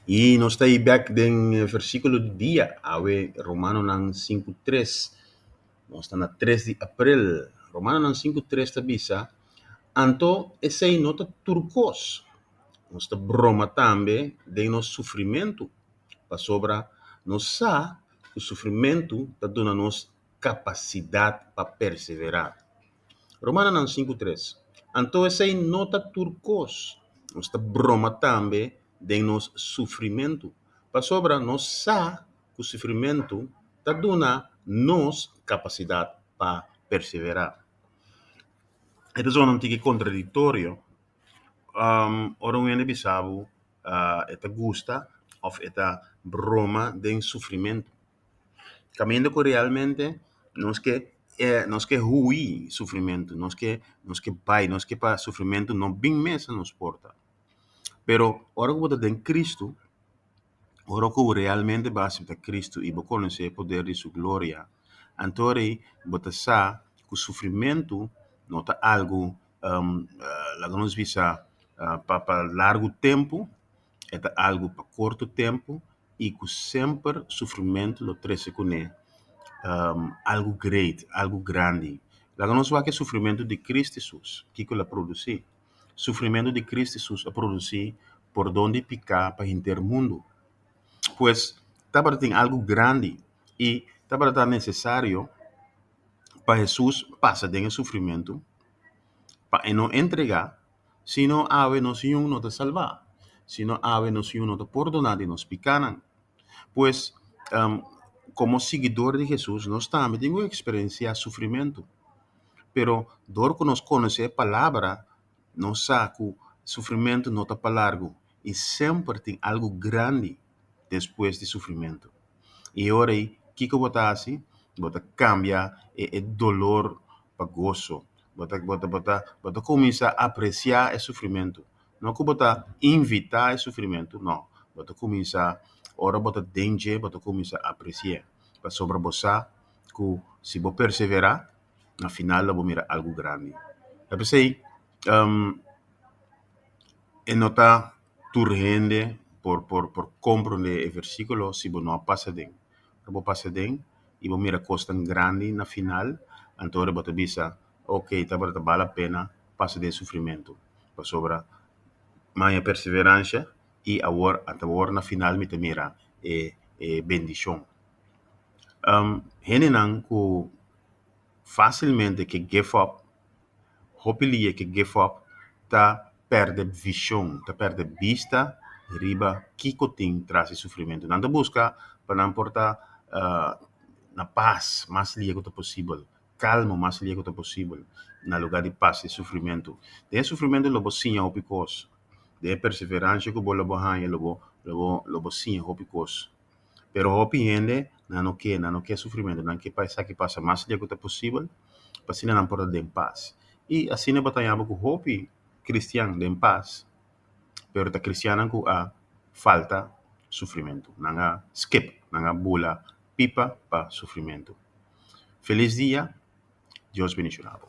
I nos ta ei bèk den e versíkulo di dia, awe Romanonan 5:3. Nos ta na 3 di aprel. Romanonan 5:3 ta bisa, Anto esei no ta tur kos. Nos ta broma tambe den nos sufrimentu, pasobra nos sa ku sufrimentu ta duna nos kapasidat pa perseverá. Romanonan 5:3. Anto esei no ta tur kos. Nos ta broma tambe den nos sufrimentu, pasobra nos sa ku sufrimentu ta duna nos kapasidat pa perseverá. E ta zona un tiki kontradiktorio ora un hende bisa bo e ta gusta òf e ta broma den sufrimentu. Kaminda ku realmente nos ke nos ke hui sufrimentu, nos ke nos ke bai, nos ke pa sufrimentu no bin mes na nos porta. Pero ora ku bo ta den Kristu, ora ku bo realmente bo a aseptá Kristu i bo konosé e poder di su gloria, anto rei bo ta sa ku sufrimentu no ta algu laga nos bisa pa pa largu tempu, e ta algu pa korto tempu i ku semper sufrimentu lo trese kuné algu great, algu grandi. Laga nos wak e sufrimentu di Kristu Hesus, kiko el a produsí. Sufrimentu di Kristu Hesus a produsí pordon di piká pa henter mundu. Pues, tabata tin algu grandi i tabata nesesario pa Hesus pasa den e sufrimentu pa e no entregá, sino awe nos yun no ta salbá, sino awe nos yun no ta pordoná di nos pikánan. Pues, komo siguidor di Hesus nos tambe tin ku eksperensiá sufrimentu. Pero dor ku nos konosé e Palabra, nos sa ku sufrimentu no ta pa largu i semper tin algu grandi despues di sufrimentu. I e ora ei, kiko bo ta hasi? Bo ta kambia e e dolor pa goso. Bo ta bo ta bo ta bo ta kuminsá apresiá e sufrimentu. No ku bo ta invitá e sufrimentu, no. Bo ta kuminsá, ora bo ta den dje, bo ta kuminsá apresi'é. Pasobra bo sa ku si bo perseverá, na final lo bo mira algu grandi. Ta p'esei e no ta tur hende por por por komprondé e versíkulo si bo no a pasa den. Ora bo pasa den i bo mira kosnan grandi na final, anto ora bo ta bisa, ok, tabata ta bal la pena pasa den sufrimentu, pasobra maña perseveransha i awor ata awor na final mi ta mira e e bendishon. Hendenan ku fásilmente ke give up, hopi lia ke give up ta pèrdè vishon, ta pèrdè bista riba kiko tin tras di sufrimentu. Nan ta buska pa nan por ta na pas mas lia ku ta posibel, kalmo mas lia ku ta posibel, na lugá di pasa e sufrimentu. Den e sufrimentu lo bo siña hopi kos, den e perseveransha ku bo lo bo haña lo bo lo bo lo bo siña hopi kos. Pero hopi hende nan no ke, nan no ke sufrimentu, nan ke pa esaki pasa mas lia ku ta posibel pa asina nan por ta den pas. I asina bo ta haña bo ku hopi kristian den pas, pero ta kristiannan ku a falta sufrimentu, nan a skip, nan a bula pipa pa sufrimentu. Felis dia, Dios bendiciona bo.